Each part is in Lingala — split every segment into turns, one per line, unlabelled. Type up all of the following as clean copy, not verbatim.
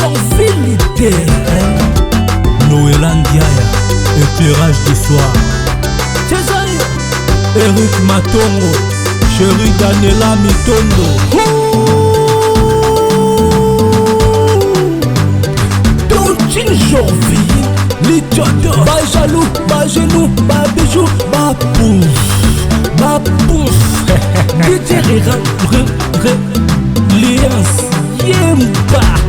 Jorvi Leader Noëlla Ndiaya Éclairage du soir César Eric Matongo Chéri Daniela Mitondo Tontine Jorvi Lichoto Ba jaloux, ba genoux, ba bijoux, ba pouf Ba pouf DJ Rira, re, re, Liens Yemba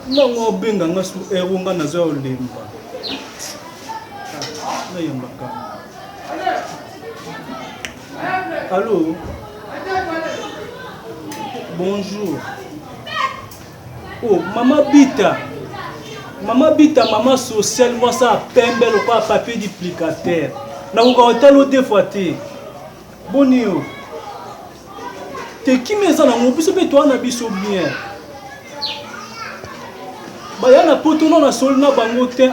Nango obenga nga su ero nga naza olemba ah, nayambaka allo bonjour oh mama bita mama bita mama sociale mwasi ya pembe lokola papier duplicateur nakoka kotala deux fois te boni yo te kimia eza nango biso mpe toa na biso bien baya na poto no nasoli na bango te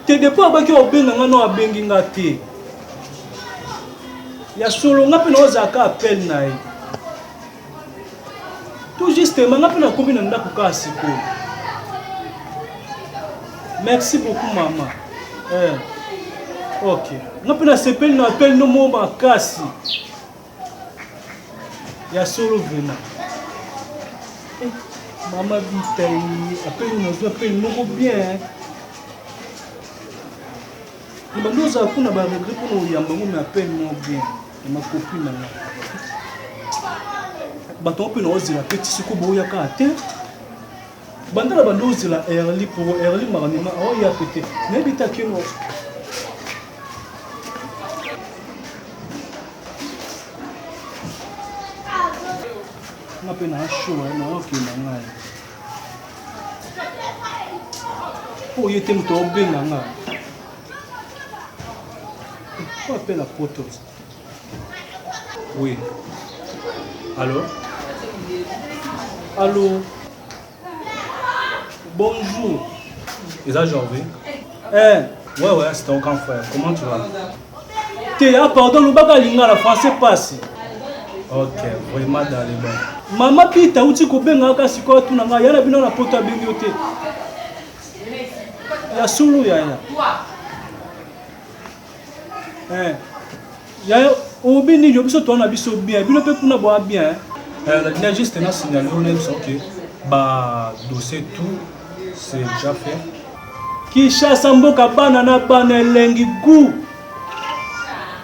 te depuis abaki obenga nga no abengi nga te ya solo nga mpe naozalaka appel na ye tout justement nga mpe nakomi na ndako kaka sikoyo merci beaucoup mama eh. ok nga mpe nasepeli na appel no mo makasi ya solo vraiment eh, mama bitai appel nazwi appel moko bien bando ozala kuna baregret mpona oyamba ngo me appel moko bien ya makopi na nga bato yango mpe naozela mpe ti sikoyo boya kaka te banda na banda ozela erli pour erli maranima aoya mpe te nayebi te akeno nga mpe na show naokenda ngai mpo ye te moto aobenga nga Pourquoi appel à poto Oui. Allô Allô Bonjour.
Eza Jorvi
Eh.
Ouais, ouais, c'est ton grand frère. Comment tu vas
Te, ah pardon, lobaka lingala français passe.
Ok, vraiment dans les bons.
Mama Pita uti kobenga kaka sikoyo atuna ngai ya na bino na poto abengi yo te. Ya solo yaya. Eh. Yaya obi nini biso toa na biso bien bino mpe kuna boa bien.
Euh, na juste na signale oyo nayebisa ok ba dossier tout c'est déjà fait.
Kinshasa mboka bana na bana elengi gout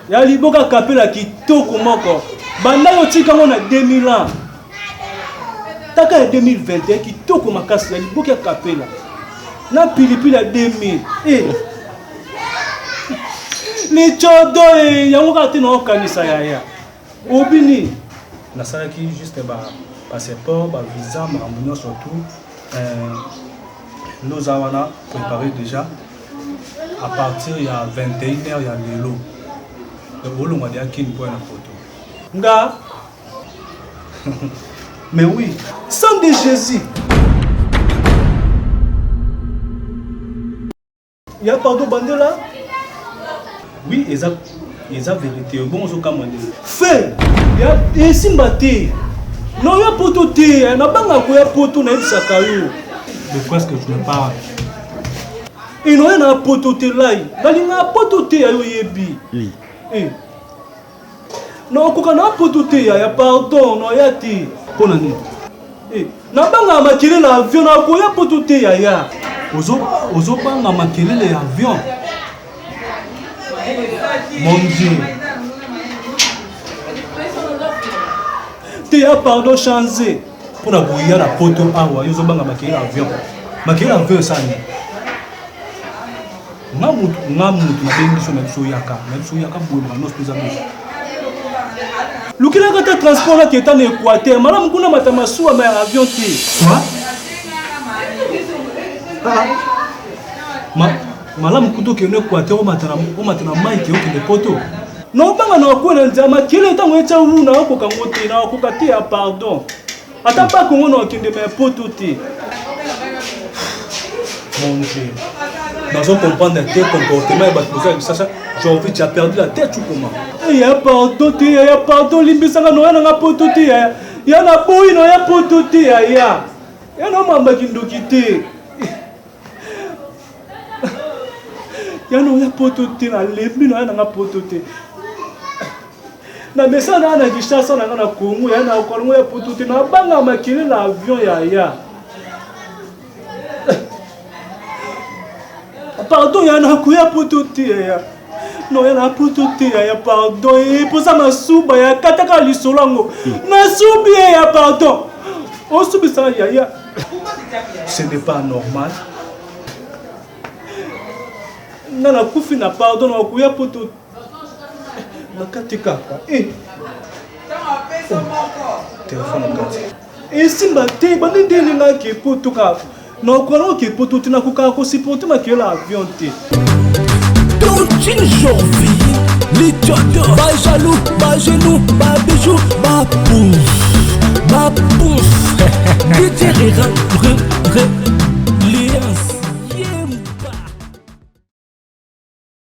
ya liboka kapela kitoko moko banda yo tika ngo na 2000 ans taka ya 2021 kitoko makasi ya liboki ya kapela na pilipili ya 2000 eh. licodo eh, yango kaka te naokanisa yaya obini
nasalaki juste ba passeport ba visa makambo nyonso tout euh, ndoza wana préparé déjà à partir ya 21 heures ya lelo donc olongwa deya kini mpo ya na poto
nga Mais oui, sang de Jésus. Ya pardon bandela.
Oui, eza eza vérité. Bon ozokamwa ndenge.
Fe ya esimba te. Non ya poto te, nabanga koya poto nayebisaka yo.
De quoi est-ce que tu me parles?
Inoya na poto te lai. Nalinga poto te ya yo yebi.
Oui.
Eh. Nakokoka na poto te yaya pardon naya te.
Mpo na nini?
Eh, nabangaka makelele ya avion nakoya poto te yaya.
Ozo ozobanga makelele ya avion? Mon Dieu.
Te ya pardon change.
Mpo na koya na poto awa yo ozobanga makelele ya avion. Makelele ya avion esala nini? Nga mutu nga mutu nabengi biso na biso yaka na biso yaka boye makambo nyonso toza biso.
Lukelaka ata transport na keta na Équateur. Malamu kuna mata masuwa ma ya avion te.
Quoi? Ah. Ma, malamu kutu okende Équateur omata na omata na mai ke okende poto.
Na obanga na okwela nzela makele ntango etya wu na okoka ngo te na okoka te ya pardon. Ata ba Congo na okende ma ya poto te.
Mon Dieu. Nazo comprendre te comportement ya bato boza Kinshasa. Jorvi, tu as perdu la tête ou comment?
Eh, ya pardon te ya pardon limbisanga noya nanga poto te ya ya na boyi noya poto te ya ya ya na mamba kindoki te ya noya poto te nalembi noya nanga poto te na mesana na Kinshasa nanga na Congo ya na kolongo ya poto te nabanga makele na avion ya ya pardon ya nakoya poto te yaya noya na poto te yaya pardon eposa masuba ya kataka lisolo yango nasubi ye ya pardon osubisa yaya.
Ce n'est pas normal.
Nga nakufi na pardon nakoya poto nakati kaka eh.
Telefone kati.
Esimba te bandi nde elingaki poto kaka nakoka nakoki poto te nakokaka kosupporte makela avion te.
Tontine Jorvi, litoto, ba jaloux, ba genoux, ba bijoux, ba pouf, ba pouf. DJ Rira, re, re.